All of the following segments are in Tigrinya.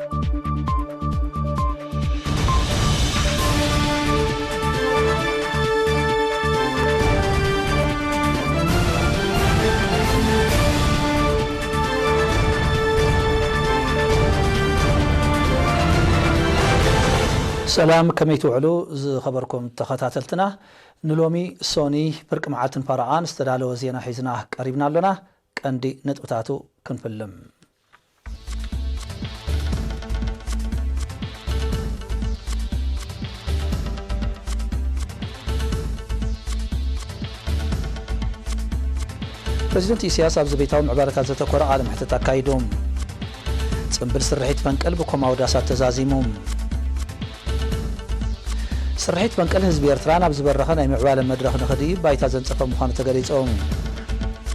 ሰላም፣ ከመይ ትውዕሉ ዝኸበርኩም ተኸታተልትና? ንሎሚ ሶኒ ፍርቂ መዓልትን ፈረቓን ዝተዳለወ ዜና ሒዝና ቀሪብና ኣሎና። ቀንዲ ነጥብታቱ ክንፍልም። ፕረዚደንት ኢሳያስ ኣብ ዘቤታዊ ምዕባለታት ዘተኮረ ቃለ መሕትት ኣካይዱ። ጽምብል ስርሒት ፈንቅል ብኮማዊ ዳሳት ተዛዚሙ። ስርሒት ፈንቅል ህዝቢ ኤርትራ ናብ ዝበረኸ ናይ ምዕባለ መድረኽ ንኽድይብ ባይታ ዘንጸፈ ምዃኑ ተገሊጹ።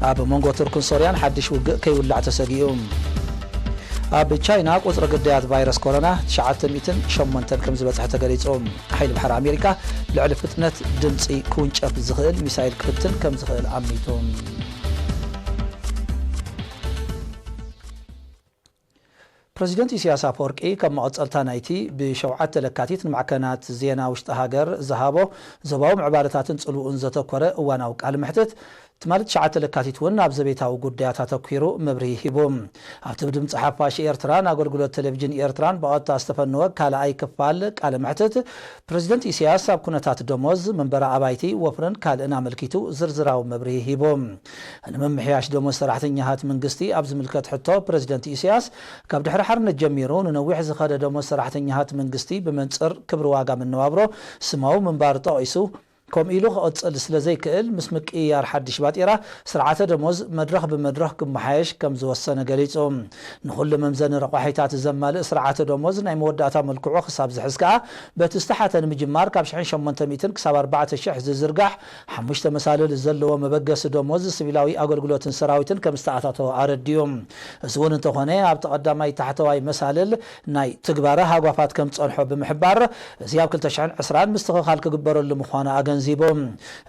ኣብ መንጎ ቱርክን ሶርያን ሓድሽ ውግእ ከይውላዕ ተሰጊኡ። ኣብ ቻይና ቁጽሪ ግዳያት ቫይረስ ኮሮና ትሽዓተ ሚእትን ሸሞንተን ከም ዝበጽሐ ተገሊጹ። ሓይሊ ባሕሪ ኣሜሪካ ልዕሊ ፍጥነት ድምጺ ክውንጨፍ ዝኽእል ሚሳይል ክፍትን ከም ዝኽእል ኣሚቱ። ፕረዚደንት ኢሳያስ ኣፈወርቂ ከም መቐጸልታ ናይቲ ብሸውዓተ ለካቲት ንማዕከናት ዜና ውሽጢ ሃገር ዝሃቦ ዞባዊ ምዕባለታትን ጽልውኡን ዘተኮረ እዋናዊ ቃለ መሕትት ትማሊ ትሽዓተ ለካቲት እውን ኣብ ዘቤታዊ ጉዳያት ኣተኲሩ መብርሂ ሂቡ። ኣብቲ ብድምጺ ሓፋሽ ኤርትራን ኣገልግሎት ቴሌቪዥን ኤርትራን ብቐጥታ ዝተፈነወ ካልኣይ ክፋል ቃለ መሕትት፣ ፕረዚደንት ኢሳያስ ኣብ ኩነታት ደሞዝ፣ መንበሪ ኣባይቲ፣ ወፍርን ካልእን ኣመልኪቱ ዝርዝራዊ መብርሂ ሂቡ። ንምምሕያሽ ደሞዝ ሰራሕተኛታት መንግስቲ ኣብ ዝምልከት ሕቶ፣ ፕረዚደንት ኢሳያስ ካብ ድሕሪ ሓርነት ጀሚሩ ንነዊሕ ዝኸደ ደሞዝ ሰራሕተኛታት መንግስቲ ብመንጽር ክብሪ ዋጋ መነባብሮ ስማዊ ምንባር ጠቒሱ፣ ከምኡ ኢሉ ክቕጽል ስለ ዘይክእል፣ ምስ ምቅይያር ሓድሽ ባጤራ ስርዓተ ደሞዝ መድረኽ ብመድረኽ ክመሓየሽ ከም ዝወሰነ ገሊጹ። ንኹሉ መምዘኒ ረቋሒታት ዘማልእ ስርዓተ ደሞዝ ናይ መወዳእታ መልክዑ ክሳብ ዝሕዝ ከኣ፣ በቲ ዝተሓተ ንምጅማር ካብ ሽሕን ሸሞንተ ሚእትን ክሳብ ኣርባዕተ ሽሕ ዝዝርጋሕ ሓሙሽተ መሳልል ዘለዎ መበገሲ ደሞዝ ሲቪላዊ ኣገልግሎትን ሰራዊትን ከም ዝተኣታተወ ኣረዲኡ። እዚ እውን እንተኾነ፣ ኣብቲ ቀዳማይ ታሕተዋይ መሳልል ናይ ትግባረ ሃጓፋት ከም ዝጸንሖ ብምሕባር፣ እዚ ኣብ ክልተ ሽሕን ዕስራን ምስትኽኻል ክግበረሉ ምዃኑ ኣገንዚቡ።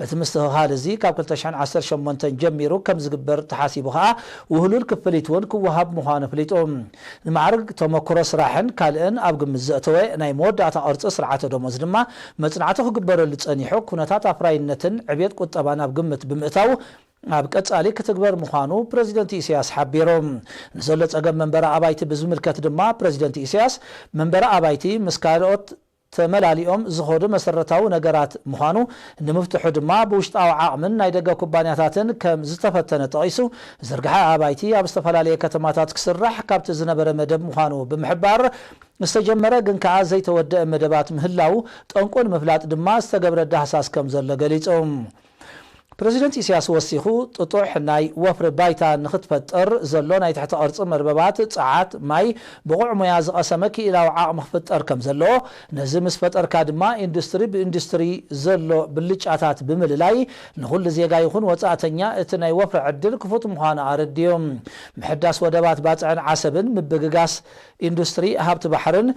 እቲ ምስትኽኻል እዚ ካብ ክልተ ሽሕን ዓሰርተ ሸሞንተን ጀሚሩ ከም ዝግበር ተሓሲቡ ከኣ፣ ውህሉል ክፍሊት እውን ክወሃብ ምዃኑ ኣፍሊጡ። ንማዕርግ ተመክሮ ስራሕን ካልእን ኣብ ግምት ዘእተወ ናይ መወዳእታ ቅርጺ ስርዓተ ደሞዝ ድማ መጽናዕቲ ክግበረሉ ጸኒሑ፣ ኩነታት ኣፍራይነትን ዕብየት ቁጠባን ኣብ ግምት ብምእታው፣ ኣብ ቀጻሊ ክትግበር ምዃኑ ፕረዚደንት ኢሳያስ ሓቢሩ። ንዘሎ ጸገም መንበሪ ኣባይቲ ብዝምልከት ድማ፣ ፕረዚደንት ኢሳያስ፣ መንበሪ ኣባይቲ ምስ ካልኦት ተመላሊኦም ዝኸዱ መሰረታዊ ነገራት ምዃኑ፣ ንምፍትሑ ድማ ብውሽጣዊ ዓቕምን ናይ ደገ ኩባንያታትን ከም ዝተፈተነ ጠቒሱ፣ ዝርግሐ ኣባይቲ ኣብ ዝተፈላለየ ከተማታት ክስራሕ ካብቲ ዝነበረ መደብ ምዃኑ ብምሕባር፣ ዝተጀመረ ግን ከኣ ዘይተወደአ መደባት ምህላው ጠንቁ ንምፍላጥ ድማ ዝተገብረ ዳህሳስ ከም ዘሎ ገሊጹ። ፕረዚደንት ኢሳያስ ወሲኹ፣ ጥጡሕ ናይ ወፍሪ ባይታ ንኽትፈጥር ዘሎ ናይ ትሕቲ ቅርጺ መርበባት፣ ጸዓት፣ ማይ፣ ብቑዕ ሞያ ዝቐሰመ ክኢላዊ ዓቕሚ ክፍጠር ከም ዘለዎ፣ ነዚ ምስ ፈጠርካ ድማ ኢንዱስትሪ ብኢንዱስትሪ ዘሎ ብልጫታት ብምልላይ፣ ንኹሉ ዜጋ ይኹን ወጻእተኛ እቲ ናይ ወፍሪ ዕድል ክፉት ምዃኑ ኣረዲኡ። ምሕዳስ ወደባት ባጽዕን ዓሰብን፣ ምብግጋስ ኢንዱስትሪ ሃብቲ ባሕርን፣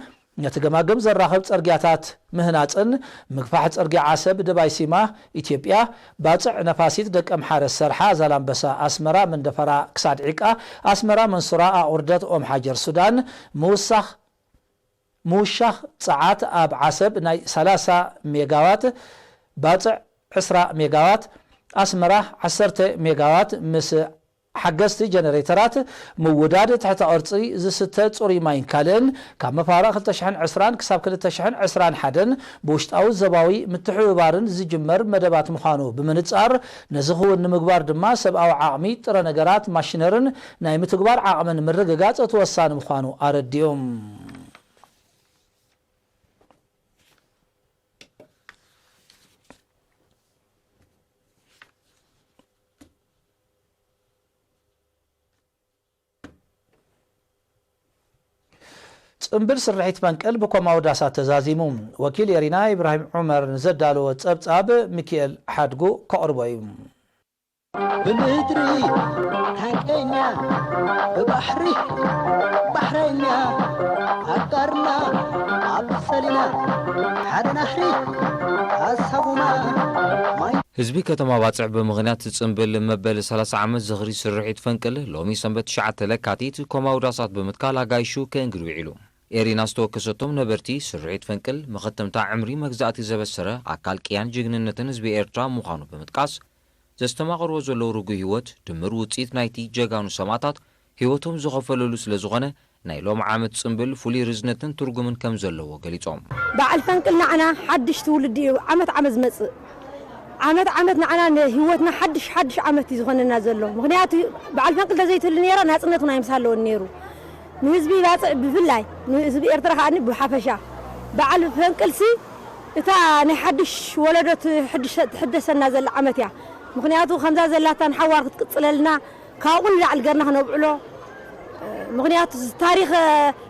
ነቲ ገማግም ዘራኽብ ጸርግያታት ምህናጽን፣ ምግፋሕ ጸርግያ ዓሰብ ደባይ ሲማ ኢትዮጵያ፣ ባጽዕ ነፋሲት ደቀምሓረ ሰርሓ ዛላምበሳ ኣስመራ መንደፈራ ክሳድ ዒቃ ኣስመራ መንሱራ ኣቑርደት ኦም ሓጀር ሱዳን፣ ምውሳኽ ምውሻኽ ጸዓት ኣብ ዓሰብ ናይ ሰላሳ ሜጋዋት፣ ባጽዕ ዕስራ ሜጋዋት ኣስመራ ዓሰርተ ሜጋዋት ምስ ሓገዝቲ ጀነሬተራት ምውዳድ ትሕተ ቅርጺ ዝስተ ጽሩይ ማይን ካልእን ካብ መፋርቕ ክልተ ሽሕን ዕስራን ክሳብ ክልተ ሽሕን ዕስራን ሓደን ብውሽጣዊ ዞባዊ ምትሕብባርን ዝጅመር መደባት ምዃኑ ብምንጻር፣ ነዚ ክውን ንምግባር ድማ ሰብኣዊ ዓቕሚ፣ ጥረ ነገራት፣ ማሽነርን ናይ ምትግባር ዓቕምን ምርግጋጽ እቲ ወሳኒ ምዃኑ ኣረዲኦም። ጽምብል ስርሒት ፈንቅል ብኮማዊ ዳሳት ተዛዚሙ። ወኪል ኤሪና ኢብራሂም ዑመር ንዘዳለዎ ጸብጻብ ሚኪኤል ሓድጉ ከቕርቦ እዩ። ብምድሪ ሓቀኛ፣ ብባሕሪ ባሕረኛ፣ ኣጋርና ኣብ ሰሊና፣ ሓደ ናሕሪ ኣሳጉማ ማይ። ህዝቢ ከተማ ባጽዕ ብምኽንያት ጽምብል መበል ሰላሳ ዓመት ዝኽሪ ስርሒት ፈንቅል ሎሚ ሰንበት ትሽዓተ ለካቲት ኮማዊ ዳሳት ብምትካል ኣጋይሹ ከእንግድ ውዒሉ። ኤሪና ዝተወከሰቶም ነበርቲ፣ ስርሒት ፈንቅል መኸተምታ ዕምሪ መግዛእቲ ዘበሰረ ኣካል ቅያን ጅግንነትን ህዝቢ ኤርትራ ምዃኑ ብምጥቃስ፣ ዘስተማቕርዎ ዘለዉ ርጉእ ህይወት ድምር ውጽኢት ናይቲ ጀጋኑ ሰማእታት ህይወቶም ዝኸፈለሉ ስለ ዝኾነ፣ ናይ ሎም ዓመት ጽምብል ፍሉይ ርዝነትን ትርጉምን ከም ዘለዎ ገሊጾም። በዓል ፈንቅል ንዓና ሓድሽ ትውልዲ እዩ፣ ዓመት ዓመት ዝመጽእ። ዓመት ዓመት ንዓና ንህይወትና ሓድሽ ሓድሽ ዓመት እዩ ዝኾነና ዘሎ። ምኽንያቱ በዓል ፈንቅል ተዘይትህሉ ነይራ ናጽነትና ኣይምሳለዎን ነይሩ። ንህዝቢ ባጽዕ ብፍላይ፣ ንህዝቢ ኤርትራ ከኣ ብሓፈሻ። በዓል ፈንቅልሲ እታ ናይ ሓድሽ ወለዶ ትሕድሸ-፣ ትሕደሰና ዘላ ዓመት እያ። ምኽንያቱ ከምዛ ዘላታ ንሓዋር ክትቅጽለልና ካብኡ ንላዕሊ ገርና ክነብዕሎ። ምኽንያቱ ታሪኽ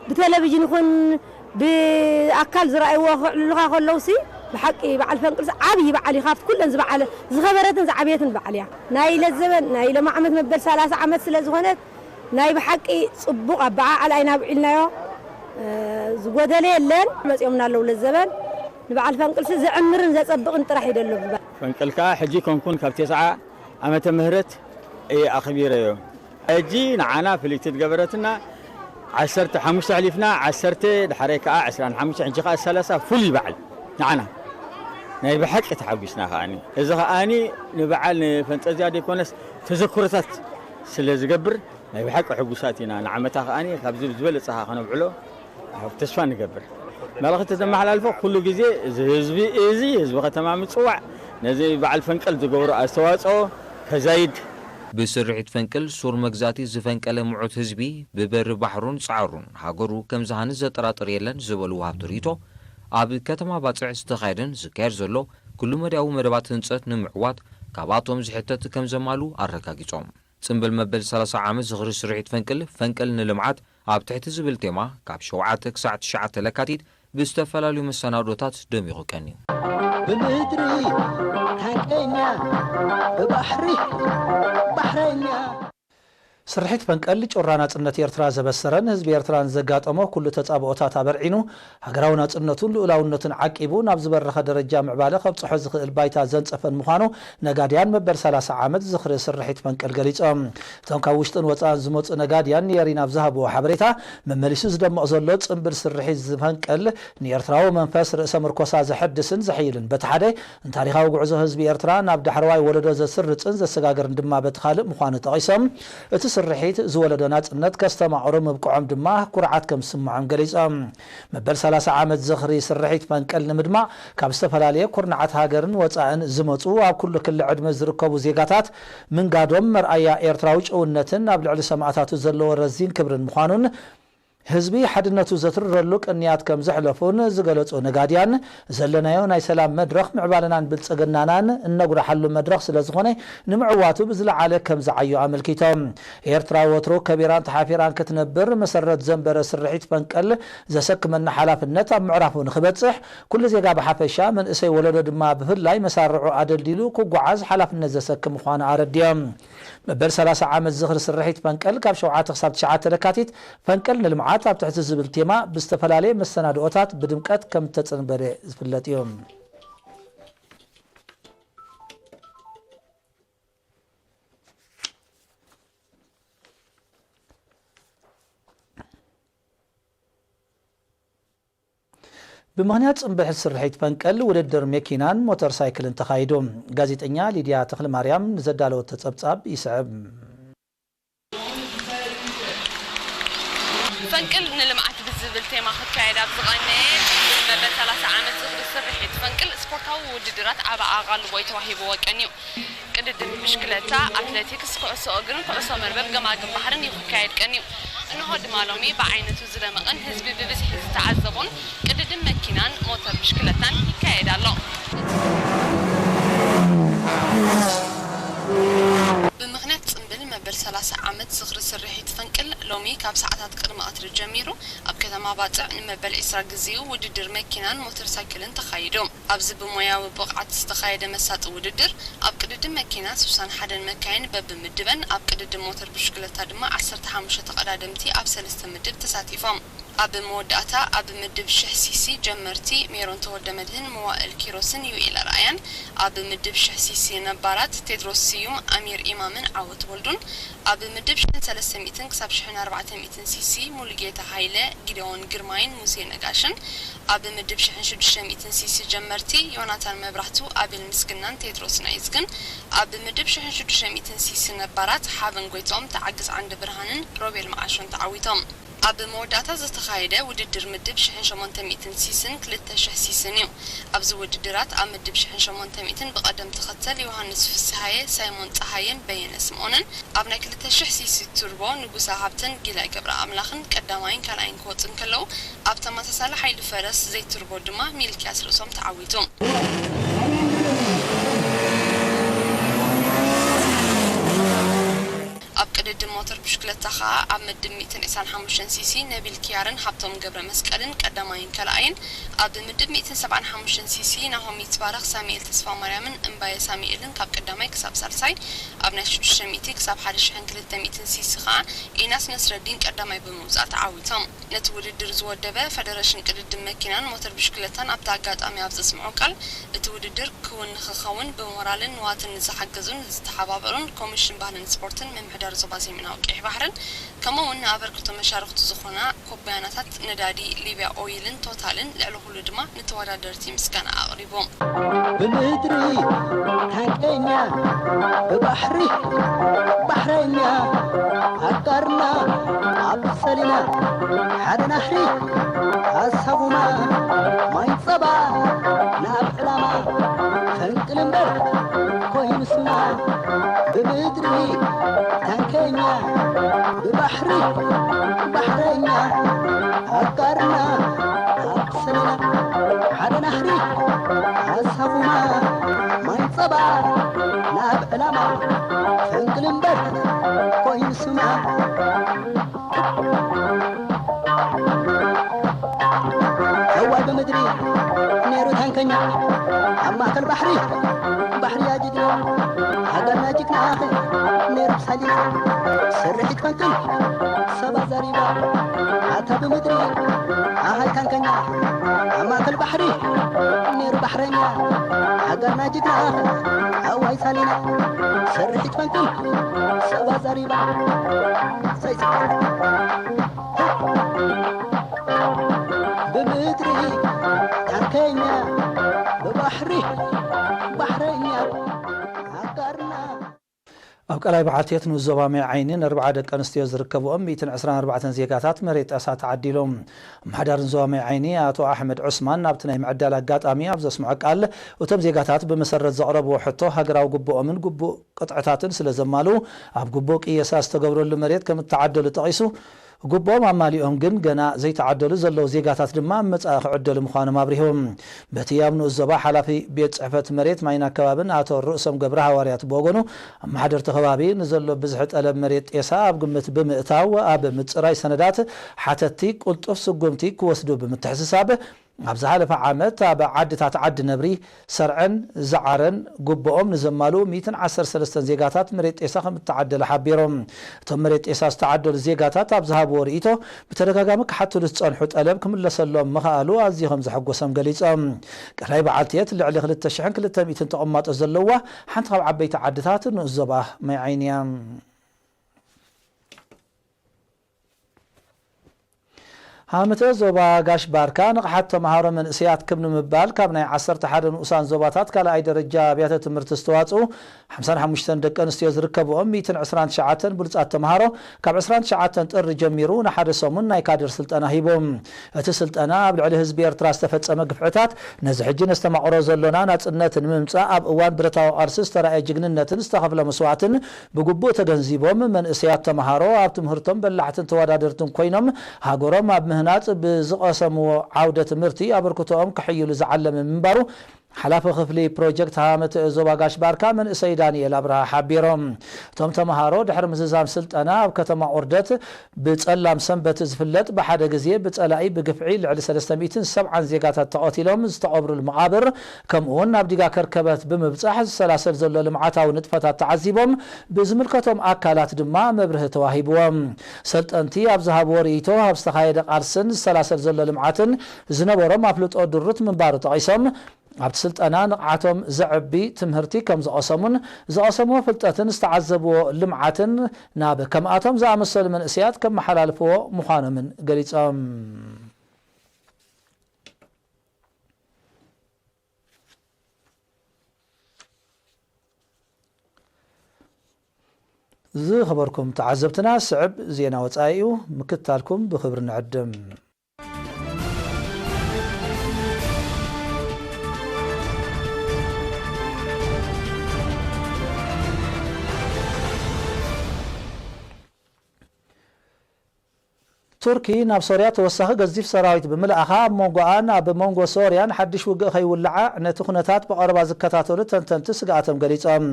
ብቴሌቪዥን ይኹን ብኣካል ዝረኣይዎ ክዕልሉኻ ከለውሲ ብሓቂ በዓል ፈንቅልሲ ዓብዪ በዓል እዩ። ካብቲ ኩለን ዝበዓለ ዝኸበረትን ዝዓበየትን በዓል እያ። ናይ ለዘበን ናይ ሎም ዓመት መበል ሰላሳ ዓመት ስለ ዝኾነት ናይ ብሓቂ ጽቡቕ ኣበዓዕላ ኢና ኣብዒልናዮ። ዝጎደለ የለን። መጺኦምና ኣለዉ ለዘበን። ንበዓል ፈንቅልሲ ዘዕምርን ዘጸብቕን ጥራሕ እዩ ደሎ ዝበሃል። ፈንቅል ከኣ ሕጂ ኮንኩን ካብ ተስዓ ዓመተ ምህረት እየ ኣኽቢረዮ። ሕጂ ንዓና ፍልይቲ ዝገበረትና ዓሰርተ ሓሙሽተ ኣሕሊፍና፣ ዓሰርተ፣ ድሓረይ ከኣ ዕስራን ሓሙሽተ፣ ሕጂ ከኣ ሰላሳ ፍሉይ በዓል ንዓና። ናይ ብሓቂ ተሓጒስና ከኣኒ። እዚ ከኣኒ ንበዓል ንፈንጠዝያ ዘይኮነስ ተዘክሮታት ስለ ዝገብር ናይ ብሓቂ ሕጉሳት ኢና። ንዓመታ ከኣኒ ካብዚ ዝበለጸ ከኣ ከነብዕሎ ተስፋ ንገብር። መልእኽቲ ዘመሓላልፎ ኩሉ ግዜ እዚ ህዝቢ፣ እዚ ህዝቢ ከተማ ምጽዋዕ፣ ነዚ በዓል ፈንቅል ዝገብሮ ኣስተዋጽኦ ከዛይድ። ብስርሒት ፈንቅል ሱር መግዛእቲ ዝፈንቀለ ምዑት ህዝቢ ብበሪ ባሕሩን ጻዕሩን ሃገሩ ከም ዝሃንጽ ዘጠራጥር የለን ዝበሉ ወሃብቲ ርእይቶ፣ ኣብ ከተማ ባጽዕ ዝተኻየደን ዝካየድ ዘሎ ኩሉ መዳያዊ መደባት ህንጸት ንምዕዋት ካብኣቶም ዝሕተት ከም ዘማሉ ኣረጋጊጾም። ጽምብል መበል ሰላሳ ዓመት ዝኽሪ ስርሒት ፈንቅል፣ ፈንቅል ንልምዓት ኣብ ትሕቲ ዝብል ቴማ ካብ ሸውዓተ ክሳዕ ትሽዓተ ለካቲት ብዝተፈላለዩ መሰናዶታት ደሚቑ ቀንዩ። ብምድሪ ሓቀኛ፣ ብባሕሪ ባሕረኛ። ስርሒት ፈንቅል ጩራ ናጽነት ኤርትራ ዘበሰረን ህዝቢ ኤርትራን ዘጋጠሞ ኩሉ ተጻብኦታት ኣበርዒኑ፣ ሃገራዊ ናጽነቱን ልኡላውነቱን ዓቂቡ ናብ ዝበረኸ ደረጃ ምዕባለ ከብጽሖ ዝኽእል ባይታ ዘንጸፈን ምዃኑ ነጋድያን መበል ሰላሳ ዓመት ዝኽሪ ስርሒት ፈንቅል ገሊጾም። እቶም ካብ ውሽጥን ወጻእን ዝመጹ ነጋድያን ንኤሪና ኣብ ዝሃብዎ ሓበሬታ፣ መመሊሱ ዝደምቕ ዘሎ ጽምብል ስርሒት ዝፈንቅል ንኤርትራዊ መንፈስ ርእሰ ምርኮሳ ዘሐድስን ዘሕይልን በቲ ሓደ፣ ንታሪኻዊ ጉዕዞ ህዝቢ ኤርትራ ናብ ዳሕረዋይ ወለዶ ዘስርጽን ዘሰጋግርን ድማ በቲ ካልእ ምዃኑ ጠቒሶም፣ እቲ ስርሒት ዝወለዶ ናጽነት ከስተማቕሩ ምብቅዖም ድማ ኩርዓት ከም ዝስምዖም ገሊጾም። መበል ሰላሳ ዓመት ዝኽሪ ስርሒት ፈንቅል ንምድማቕ ካብ ዝተፈላለየ ኩርናዓት ሃገርን ወጻእን ዝመጹ ኣብ ኩሉ ክሊ ዕድመ ዝርከቡ ዜጋታት ምንጋዶም መርኣያ ኤርትራዊ ጭውነትን ኣብ ልዕሊ ሰማእታቱ ዘለዎ ረዚን ክብርን ምዃኑን ህዝቢ ሓድነቱ ዘትርረሉ ቅንያት ከም ዘሕለፉን ዝገለጹ ነጋድያን፣ ዘለናዮ ናይ ሰላም መድረኽ ምዕባለናን ብልጽግናናን እነጉርሓሉ መድረኽ ስለ ዝኾነ ንምዕዋቱ ብዝለዓለ ከም ዝዓዩ ኣመልኪቶም። ኤርትራ ወትሩ ከቢራን ተሓፊራን ክትነብር መሰረት ዘንበረ ስርሒት ፈንቅል ዘሰክመና ሓላፍነት ኣብ ምዕራፉ ንኽበጽሕ ኩሉ ዜጋ ብሓፈሻ መንእሰይ ወለዶ ድማ ብፍላይ መሳርዑ ኣደልዲሉ ክጓዓዝ ሓላፍነት ዘሰክም ምዃኑ ኣረዲኦም። መበል ሰላሳ ዓመት ዝኽሪ ስርሒት ፈንቅል ካብ ሸውዓተ ክሳብ ትሽዓተ ለካቲት ፈንቅል ንልምዓት ኣብ ትሕቲ ዝብል ቴማ ብዝተፈላለየ መሰናድኦታት ብድምቀት ከም እተጸንበረ ዝፍለጥ እዩ። ብምኽንያት ጽምብል ስርሒት ፈንቅል ውድድር መኪናን ሞተር ሳይክልን ተኻይዱ። ጋዜጠኛ ሊድያ ተኽለማርያም ንዘዳለወቶ ጸብጻብ ይስዕብ። ፈንቅል ንልምዓት ብዝብል ቴማ ክካየድ ኣብ ዝቐነየ መበል ሰላሳ ዓመት ዝኽሪ ስርሒት ፈንቅል ስፖርታዊ ውድድራት ዓቢ ኣቓልቦ ተዋሂብዎ ቀንዩ። ቅድድም ብሽክለታ፣ ኣትሌቲክስ፣ ኩዕሶ እግርን ኩዕሶ መርበብ ገማግም ባሕርን እዩ ክካየድ ቀንዩ። እንሆ ድማ ሎሚ ብዓይነቱ ዝደመቐን ህዝቢ ብብዝሒ ዝተዓዘቦን ቅድድም መኪናን ሞተር ብሽክለታን ይካየድ ኣሎ። ብምኽንያት ጽምብል መበል ሰላሳ ዓመት ዝኽሪ ስርሒት ፈንቅል ሎሚ ካብ ሰዓታት ቅድሚ ቀትሪ ጀሚሩ ኣብ ከተማ ባጽዕ ንመበል ዕስራ ግዜኡ ውድድር መኪናን ሞተር ሳይክልን ተኻይዱ። ኣብዚ ብሞያዊ ብቕዓት ዝተኻየደ መሳጢ ውድድር፣ ኣብ ቅድድም መኪና ሱሳን ሓደን መካይን በብምድበን፣ ኣብ ቅድድም ሞተር ብሽክለታ ድማ ዓሰርተ ሓሙሽተ ተቐዳደምቲ ኣብ ሰለስተ ምድብ ተሳቲፎም። ኣብ መወዳእታ ኣብ ምድብ ሽሕ ሲሲ ጀመርቲ ሜሮን ተወልደመድህን፣ መዋእል ኪሮስን ዩኤል ኣርኣያን፣ ኣብ ምድብ ሽሕ ሲሲ ነባራት ቴድሮስ ስዩም፣ ኣሚር ኢማምን ዓወት ወልዱን፣ ኣብ ምድብ ሽሕን ሰለስተ ሚእትን ክሳብ ሽሕን ኣርባዕተ ሚእትን ሲሲ ሙሉጌታ ሃይለ፣ ጊደዎን ግርማይን ሙሴ ነጋሽን፣ ኣብ ምድብ ሽሕን ሽዱሽተ ሚእትን ሲሲ ጀመርቲ ዮናታን መብራህቱ፣ ኣቤል ምስግናን ቴድሮስ ናይዝግን፣ ኣብ ምድብ ሽሕን ሽዱሽተ ሚእትን ሲሲ ነባራት ሓበን ጎይትኦም፣ ተዓግስ ዓንደ ብርሃንን ሮቤል መዓሾን ተዓዊቶም። ኣብ መወዳእታ ዝተኻየደ ውድድር ምድብ ሽሕን ሸሞንተ ሚእትን ሲስን ክልተ ሽሕ ሲስን እዩ። ኣብዚ ውድድራት ኣብ ምድብ ሽሕን ሸሞንተ ሚእትን ብቐደም ተኸተል ዮሃንስ ፍስሃየ፣ ሳይሞን ጸሃየን በየነ ስምኦንን፣ ኣብ ናይ ክልተ ሽሕ ሲሲ ቱርቦ ንጉሳ ሃብተን ጊላይ ገብረ ኣምላኽን ቀዳማይን ካልኣይን ክወጹ እንከለዉ፣ ኣብ ተመሳሳሊ ሓይሊ ፈረስ ዘይቱርቦ ድማ ሚልክያስ ርእሶም ተዓዊቱ። ኣብ ቅድድም ሞተር ብሽክለታ ከኣ ኣብ ምድብ ሚእትን ዕስራን ሓሙሽተን ሲሲ ነቢል ኪያርን ሃብቶም ገብረ መስቀልን ቀዳማይን ካልኣይን፣ ኣብ ምድብ ሚእትን ሰብዓን ሓሙሽተን ሲሲ ናሆም ይትባረኽ፣ ሳሙኤል ተስፋማርያምን እምባየ ሳሙኤልን ካብ ቀዳማይ ክሳብ ሳልሳይ፣ ኣብ ናይ ሽዱሽተ ሚእቲ ክሳብ ሓደ ሽሕን ክልተ ሚእትን ሲሲ ከኣ ኢናስ ነስረዲን ቀዳማይ ብምውጻእ ተዓዊቶም። ነቲ ውድድር ዝወደበ ፈደረሽን ቅድድም መኪናን ሞተር ብሽክለታን ኣብቲ ኣጋጣሚ ኣብ ዘስምዖ ቃል፣ እቲ ውድድር ክውን ንኽኸውን ብሞራልን ንዋትን ንዝሓገዙን ዝተሓባበሩን ኮሚሽን ባህልን ስፖርትን ምምሕዳር ዞባ ሰሜናዊ ቀይሕ ባሕርን ከምኡ እውን ንኣበርክቶ መሻርኽቱ ዝኾና ኩባያናታት ነዳዲ ሊብያ ኦይልን ቶታልን ልዕሊ ኩሉ ድማ ንተወዳደርቲ ምስጋና ኣቕሪቡ። ብምድሪ ታንከኛ፣ ብባሕሪ ባሕረኛ፣ ኣጋርና ኣብ ሰሊና፣ ሓደ ናሕሪ ኣሳጉማ፣ ማይ ጸባ ናብ ዕላማ፣ ፈንቅል እምበር ኮይኑ ስማ። ብምድሪ ታንከኛ፣ ብባሕሪ ባሕረኛ፣ ኣጋርና ኣብ ሰሊና፣ ሓደ ናሕሪ ኣሳጉማ፣ ማይ ጸባ ናብ ዕላማ፣ ፈንቅል እምበር ኮይኑ ስማ። እዋይ ብምድሪ ነይሩ ታንከኛ፣ ኣብ ማእከል ባሕሪ፣ ባሕሪ ኣጅግና፣ ሃገርና ጅግና ነይሩ ሳሊና፣ ስርሒት ፈንቅል ሰባ ዘሪባ፣ ኣታ ብምድሪ ኣሃይ ታንከኛ፣ ኣብ ማእከል ባሕሪ ነይሩ ባሕረኛ፣ ሃገርና ጅግና፣ እዋይ ሳሊና፣ ስርሒት ፈንቅል ሰባ ዘሪባ፣ ሰይሰይ። ብምድሪ ታንከኛ፣ ብባሕሪ ባሕረኛ፣ ኣጋርና። ኣብ ቀላይ በዓልቴት ንኡስ ዞባ ማይ ዓይኒ ንኣርብዓ ደቂ ኣንስትዮ ዝርከብኦም ሚእትን ዕስራን ኣርባዕተን ዜጋታት መሬት ጣሳ ተዓዲሎም። ኣመሓዳርን ዞባ ማይ ዓይኒ ኣቶ ኣሕመድ ዑስማን ናብቲ ናይ ምዕዳል ኣጋጣሚ ኣብ ዘስምዖ ቃል፣ እቶም ዜጋታት ብመሰረት ዘቕረብዎ ሕቶ ሃገራዊ ግብኦምን ግቡእ ቅጥዕታትን ስለ ዘማልኡ፣ ኣብ ግቡእ ቅየሳ ዝተገብረሉ መሬት ከም እተዓደሉ ጠቒሱ፣ ግቡኦም ኣማሊኦም ግን ገና ዘይተዓደሉ ዘለዉ ዜጋታት ድማ ኣብ መጻኢ ክዕደሉ ምዃኖም ኣብሪሆም። በቲ ኣብ ንኡስ ዞባ ሓላፊ ቤት ጽሕፈት መሬት ማይን ኣከባብን ኣቶ ርእሶም ገብረ ሃዋርያት ብወገኑ፣ ኣመሓደርቲ ከባቢ ንዘሎ ብዝሒ ጠለብ መሬት ጤሳ ኣብ ግምት ብምእታው፣ ኣብ ምጽራይ ሰነዳት ሓተትቲ ቅልጡፍ ስጉምቲ ክወስዱ ብምትሕስሳብ፣ ኣብ ዝሓለፈ ዓመት ኣብ ዓድታት ዓዲ ነብሪ፣ ሰርዐን ዝዓረን ግቡኦም ንዘማልኡ ሚእትን ዓሰርተ ሰለስተን ዜጋታት መሬት ጤሳ ከም እተዓደለ ሓቢሮም። እቶም መሬት ጤሳ ዝተዓደሉ ዜጋታት ኣብ ዝሃብዎ ርእይቶ፣ ብተደጋጋሚ ክሓትሉ ዝጸንሑ ጠለብ ክምለሰሎም ምኽኣሉ ኣዝዩ ከም ዘሐጎሶም ገሊጾም። ቀላይ በዓልቲ የት ልዕሊ ክልተ ሽሕን ክልተ ሚእትን ተቐማጦ ዘለዋ ሓንቲ ካብ ዓበይቲ ዓድታት ንኡስ ዞባ ማይ ዓይኒ እያ። ሃምተ ዞባ ጋሽ ባርካ ንቕሓት ተምሃሮ መንእሰያት ክብ ንምባል ካብ ናይ ዓሰርተ ሓደ ንኡሳን ዞባታት ካልኣይ ደረጃ ኣብያተ ትምህርቲ ዝተዋጽኡ ሓምሳን ሓሙሽተን ደቂ ኣንስትዮ ዝርከብኦም ሚእትን ዕስራን ትሽዓተን ብሉጻት ተምሃሮ ካብ ዕስራን ትሽዓተን ጥሪ ጀሚሩ ንሓደ ሰሙን ናይ ካድር ስልጠና ሂቦም። እቲ ስልጠና ኣብ ልዕሊ ህዝቢ ኤርትራ ዝተፈጸመ ግፍዕታት፣ ነዚ ሕጂ ነስተማቕሮ ዘሎና ናጽነት ንምምጻእ ኣብ እዋን ብረታዊ ቃልሲ ዝተራእየ ጅግንነትን ዝተኸፍለ መስዋእትን ብግቡእ ተገንዚቦም፣ መንእሰያት ተምሃሮ ኣብ ትምህርቶም በላሕትን ተወዳደርትን ኮይኖም፣ ሃገሮም ኣብ ምህናጽ ብዝቐሰምዎ ዓውደ ትምህርቲ ኣበርክቶኦም ከሕይሉ ዝዓለመ ምንባሩ ሓላፊ ክፍሊ ፕሮጀክት ሃመት ዞባ ጋሽ ባርካ መንእሰይ ዳንኤል ኣብርሃ ሓቢሮም። እቶም ተምሃሮ ድሕሪ ምዝዛም ስልጠና ኣብ ከተማ ኦርደት ብጸላም ሰንበት ዝፍለጥ ብሓደ ግዜ ብጸላኢ ብግፍዒ ልዕሊ ሰለስተ ሚእትን ሰብዓን ዜጋታት ተቐቲሎም ዝተቐብሩሉ መቓብር፣ ከምኡውን ናብ ዲጋ ከርከበት ብምብጻሕ ዝሰላሰል ዘሎ ልምዓታዊ ንጥፈታት ተዓዚቦም ብዝምልከቶም ኣካላት ድማ መብርሂ ተዋሂብዎም። ሰልጠንቲ ኣብ ዝሃብዎ ርእይቶ ኣብ ዝተኻየደ ቃልስን ዝሰላሰል ዘሎ ልምዓትን ዝነበሮም ኣፍልጦ ድሩት ምንባሩ ጠቒሶም፣ ኣብቲ ስልጠና ንቕዓቶም ዘዕቢ ትምህርቲ ከም ዝቐሰሙን ዝቐሰምዎ ፍልጠትን ዝተዓዘብዎ ልምዓትን ናብ ከምኣቶም ዝኣመሰሉ መንእሰያት ከመሓላልፍዎ ምዃኖምን ገሊጾም። ዝኸበርኩም ተዓዘብትና፣ ስዕብ ዜና ወጻኢ እዩ፣ ምክትታልኩም ብኽብሪ ንዕድም። ቱርኪ ናብ ሶርያ ተወሳኺ ገዚፍ ሰራዊት ብምልኣኻ፣ ኣብ መንጎኣን ኣብ መንጎ ሶርያን ሓድሽ ውግእ ከይውልዓ ነቲ ኩነታት ብቐረባ ዝከታተሉ ተንተንቲ ስግኣቶም ገሊጾም።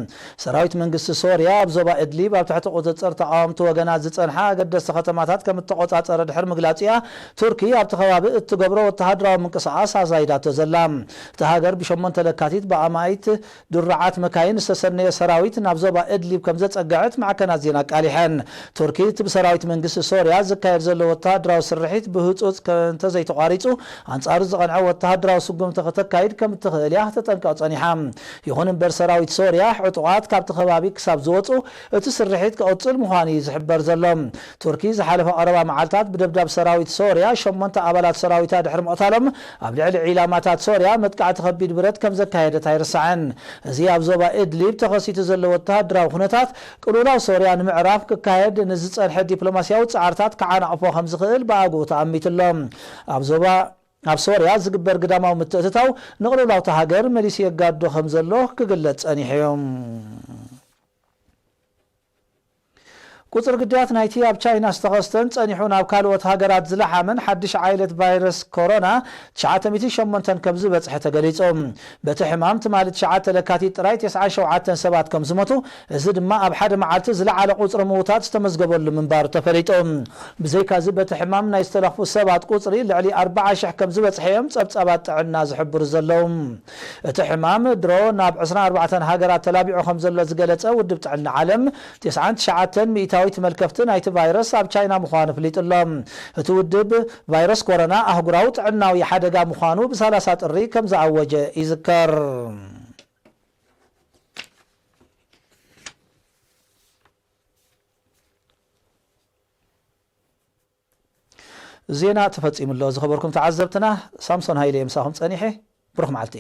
ሰራዊት መንግስቲ ሶርያ ኣብ ዞባ እድሊብ ኣብ ትሕቲ ቁጽጽር ተቓወምቲ ወገናት ዝጸንሓ ኣገደስቲ ከተማታት ከም እተቖጻጸረ ድሕሪ ምግላጹ እያ፣ ቱርኪ ኣብቲ ከባቢ እትገብሮ ወተሃደራዊ ምንቅስቓስ ኣዛይዳቶ ዘላ። እታ ሃገር ብሸሞንተ ለካቲት ብኣማኢት ድሩዓት መካይን ዝተሰነየ ሰራዊት ናብ ዞባ እድሊብ ከም ዘጸግዐት ማዕከናት ዜና ኣቃሊሐን። ቱርኪ እቲ ብሰራዊት መንግስቲ ሶርያ ዝካየድ ዘሎ ወተሃደራዊ ስርሒት ብህጹጽ ከ-፣ እንተዘይተቋሪጹ፣ ኣንጻሩ ዝቐንዐ ወተሃደራዊ ስጉምቲ ከተካይድ ከም እትኽእል እያ ከተጠንቅቕ ጸኒሓ። ይኹን እምበር፣ ሰራዊት ሶርያ ዕጡቓት ካብቲ ከባቢ ክሳብ ዝወጹ እቲ ስርሒት ክቕጽል ምዃኑ እዩ ዝሕበር ዘሎ። ቱርኪ ዝሓለፈ ቀረባ መዓልታት ብደብዳብ ሰራዊት ሶርያ ሸሞንተ ኣባላት ሰራዊታ ድሕሪ ምቕታሎም፣ ኣብ ልዕሊ ዒላማታት ሶርያ መጥቃዕቲ ከቢድ ብረት ከም ዘካየደት ኣይርሳዕን። እዚ ኣብ ዞባ እድሊብ ተኸሲቱ ዘሎ ወተሃደራዊ ኩነታት፣ ቅልውላው ሶርያ ንምዕራፍ ክካየድ ንዝጸንሐ ዲፕሎማስያዊ ጻዕርታት ክዓናቕፎ ከም ዝኽእል ብኣግኡ ተኣሚቱ ኣሎ። ኣብ ዞባ ኣብ ሶርያ ዝግበር ግዳማዊ ምትእትታው ንቕልውላው እታ ሃገር መሊሱ የጋድዶ ከም ዘሎ ክግለጽ ጸኒሑ እዩ። ቁጽሪ ግዳያት ናይቲ ኣብ ቻይና ዝተኸስተን ጸኒሑ ናብ ካልኦት ሃገራት ዝለሓመን ሓድሽ ዓይነት ቫይረስ ኮሮና ትሽዓተ ሚእትን ሸሞንተን ከም ዝበጽሐ ተገሊጹ። በቲ ሕማም ትማሊ ትሽዓተ ለካቲት ጥራይ ተስዓን ሸውዓተን ሰባት ከም ዝሞቱ፣ እዚ ድማ ኣብ ሓደ መዓልቲ ዝለዓለ ቁጽሪ ምዉታት ዝተመዝገበሉ ምንባሩ ተፈሊጡ። ብዘይካዚ በቲ ሕማም ናይ ዝተለኽፉ ሰባት ቁጽሪ ልዕሊ ኣርብዓ ሽሕ ከም ዝበጽሐ እዮም ጸብጻባት ጥዕና ዝሕብሩ ዘለዉ። እቲ ሕማም ድሮ ናብ ዕስራን ኣርባዕተን ሃገራት ተላቢዑ ከም ዘሎ ዝገለጸ ውድብ ጥዕና ዓለም፣ ተስዓን ትሽዓተን ሚእታዊት መልከፍቲ ናይቲ ቫይረስ ኣብ ቻይና ምዃኑ ኣፍሊጡ ኣሎ። እቲ ውድብ፣ ቫይረስ ኮሮና ኣህጉራዊ ጥዕናዊ ሓደጋ ምዃኑ ብሰላሳ ጥሪ ከም ዝኣወጀ ይዝከር። ዜና ተፈጺሙ ኣሎ። ዝኸበርኩም ተዓዘብትና፣ ሳምሶን ሃይለ እየ ምሳኹም ጸኒሐ። ብሩኽ መዓልቲ።